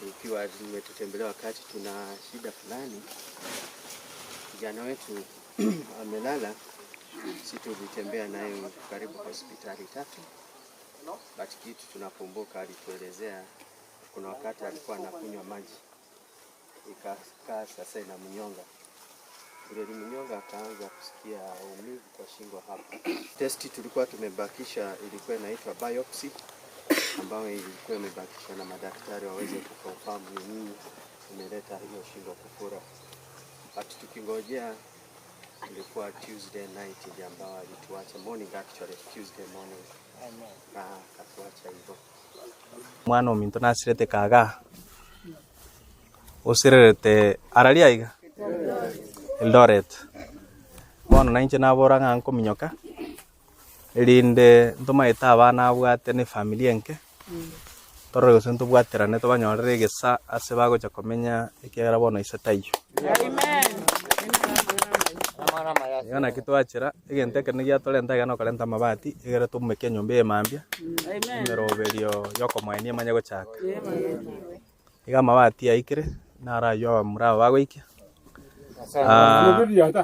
Ikiwa umetutembelea wakati tuna shida fulani, kijana wetu amelala, si tulitembea naye karibu hospitali tatu, but kitu tunakumbuka alituelezea kuna wakati alikuwa anakunywa maji ikakaa sasa inamnyonga vile ilimnyonga akaanza kusikia umivu kwa shingo hapa. Testi tulikuwa tumebakisha ilikuwa inaitwa biopsy ambayo ilikuwa imebakisha na madaktari waweze kuconfirm ni nini imeleta hiyo shingo kufura, but tukingojea ilikuwa Tuesday night ndio ambao alituacha morning, actually Tuesday morning na akatuacha hivyo. Omwana ominto nasirete kagaa, osirerete araria aiga Eldoret. Bono nainche nabora ng'a nkominyoka, erinde ntomaete abana abwate na efamiri enke, torore gose ntobwaterane tobanyorere egesa ase bagocha komenya ekiagera bono ise taiyo. Igo naki twachera, egento ekero nigiatorenta iga nokorenta amabati, egere tomeke enyomba eye mambia, emeroberio yokomoenia emanye gochaka. Iga amabati aikire, naro aywo abamura aba bagoikia,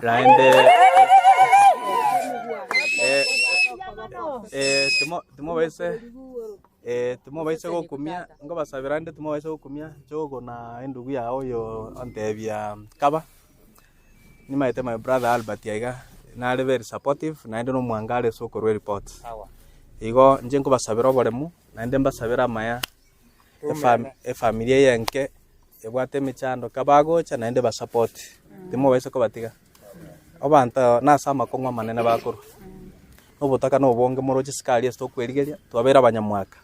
naende timo timobaise timobaise gokumia, nkobasabera inde timobaise gokumia, inche na endugu yao oyo ontebia kaba, nimaete my brother Albert aiga, nare very supportive, naende na omwango are ase okorwa eripoti. Igo inche nkobasabera oboremu, naende mbasabere amaya. Efamiri eye enke ebwate emechando kabagocha naende basapoti, timobaisa kobatiga. Abanto nase amakong'u amanene bakorwa, na obotaka na obonge moroche sikari ase tokwerigeria, twabeire abanyamwaka.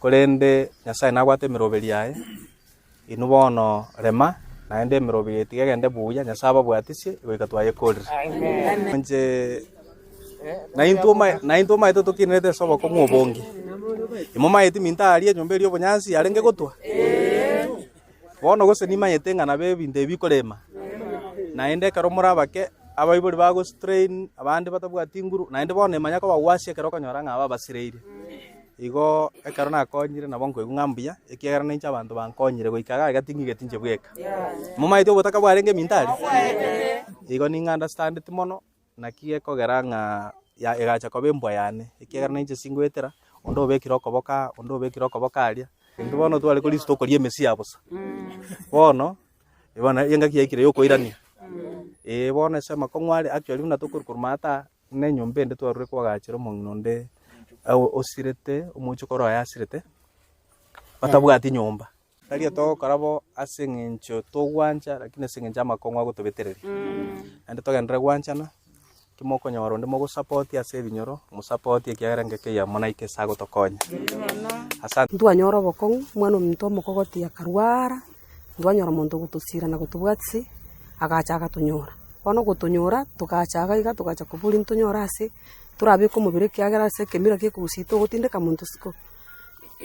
Korende Nyasaye nabwate emeroberi yaye, inwe bono rema, naende emeroberi eye tiga egende buya, Nyasaye ababwatisie goika twayekorire. Inche naintwe omanyete tokinerete ase obokong'u obonge, imomaeti minto aria enyomba eria obonyansi yarenge gotwa? Bono gose nimanyete ng'a nabo ebinto ebi bikorema, naende ekero more abake, abaibori bagostrain, abande batabwati nguru, naende bono emanya kobagwasia ekero okonyora ng'a babasireire. Igo ekero nakonyire nabo nkoigwa ng'a mbuya, ekiagera ninche abanto bankonyire goika iga iga ting'igeti inche bweka. Momaete obotaka bwarenge eminto aria? Igo ning'a understandeti mono, naki gekogera ng'a ya egacha koba embwa yane, ekiagera ninche singoetera, onde obekire okoboko aa, onde obekire okoboko aria. Intwe bono tware korisia tokoria emesi ya bosa, bono, bono engaki yaikire ya okoirania, eh bono ase amakong'u are actually buna tokorwa korwa maate aa, Buna enyomba ende twarure koagachera omong'ina onde osirete, omochokoro oye asirete, batabwati nyomba. Tari togokora bo ase eng'encho togwancha, lakini ase eng'encho amakong'u agotobetereria. Naende togenderere gwanchana, ki mokonyora onde mogosapoti ase ebinyoro, mosapoti ekiagera engaki eyemo naike ase agotokonya. Asante. Ntwanyora obokong'u, omwana ominto omokogoti akarwara, ntwanyora omonto ogotosira na gotobwatisia, agacha agatonyora. Bono gotonyora, togacha iga iga togacha koboria ntonyore ase torabeke omobere ekiagera ase ekemira kia ekegusii togotindeka monto isiko.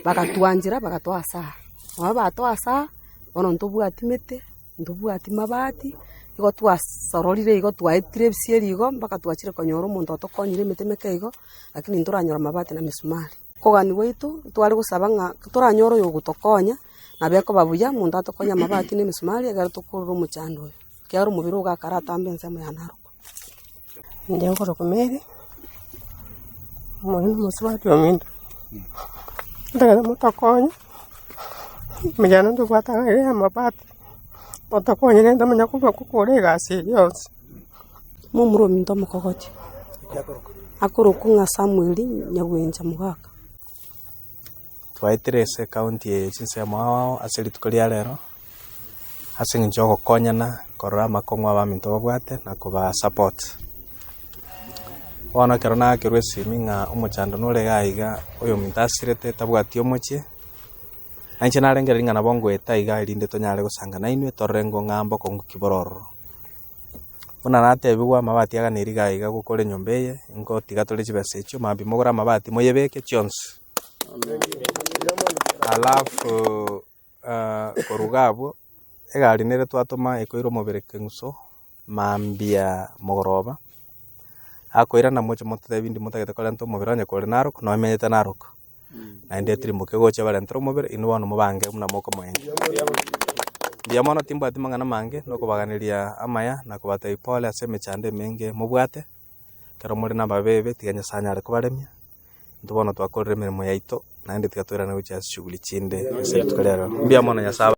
Bagatwanchera bagatoa ase aya, nabo batoa ase aya, bono ntobwati mete, ntobwati mabati, igo twasororire igo twaetire ebisieri igo mpaka twachire konyora omonto otokonyire emete meke igo, lakini ntoranyora mabati na misumari. Kogania gwaito, tware gosaba ng'a toranyore oyogotokonya, nabo ekoba buya, omonto atokonye amabati na emisumari ekero tokorora omochando oyo. Ekiagera omobere ogo akaratambe ensemo ya Narok. Inche nkorokwa Mary, omoyo nomosubati ominto, ntagete motokonye, omojano ntobwate iga iga amabati, motokonye rende manya koba gokora egasi eye yonsi. Momura ominto omokogoti, akorokwa ng'a Samuel Nyagwencha Mogaka. Twaetire ase ekaunti eye chinsemo ao ao ase rituko ria rero, ase eng'encho ya ogokonyana korora amakong'u abaminto babwate na kobasupport. Bono ekero nakerwa esimi ng'a omochando nore iga iga, oyominto asirete tabwati omochie, na inche narengereria ng'a nabo ngoeta iga erinde tonyare gosanga nainwe torore ng'o ng'a mbokong'u ki bore ororo. Buna natebigwa amabati aganeri iga iga gokora enyomba eye, ngotiga tore chibesa echio mambia mogore amabati moyebeke chionsi. Alafu korwa iga abwo, egari nere twatoma ekoira omobere keng'uso mambia mogoroba, akoirana moche mototebi ndi motagete korenta omobere onye kore Narok, noemenyete Narok. Naende etirimboke gocha ebarentere omobere, inwe bono mobange buna mokomoenga. Mbuya mono timbwati mang'ana mange, nokobaganeria amaya na kobatebia pole ase emechando emenge mobwate, ekero more nababebe tiga Nyasae anyare kobaremia, intwe bono twakorire emeremo yaito, naende tiga toirane gochia ase chishughuli chinde ase rituko ria rero. Mbuya mono Nyasae abe.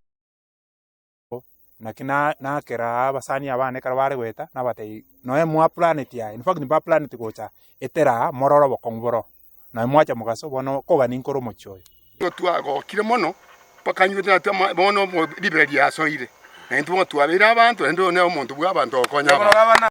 Naki na nakera abasani abane ekero bare goeta, nabatebia nonya mwa planeti aya, in fact mba planeti gocha etera aa morore obokong'u boro, nonya mwacha mogaso bono kogania nkore omochie oyo. Nigo twagokire mono mpaka nywete ati ama bono omo ribero riasoire, na intwe bono twabeire abanto naende oyo nere omonto bwa abanto ogokonya abanto.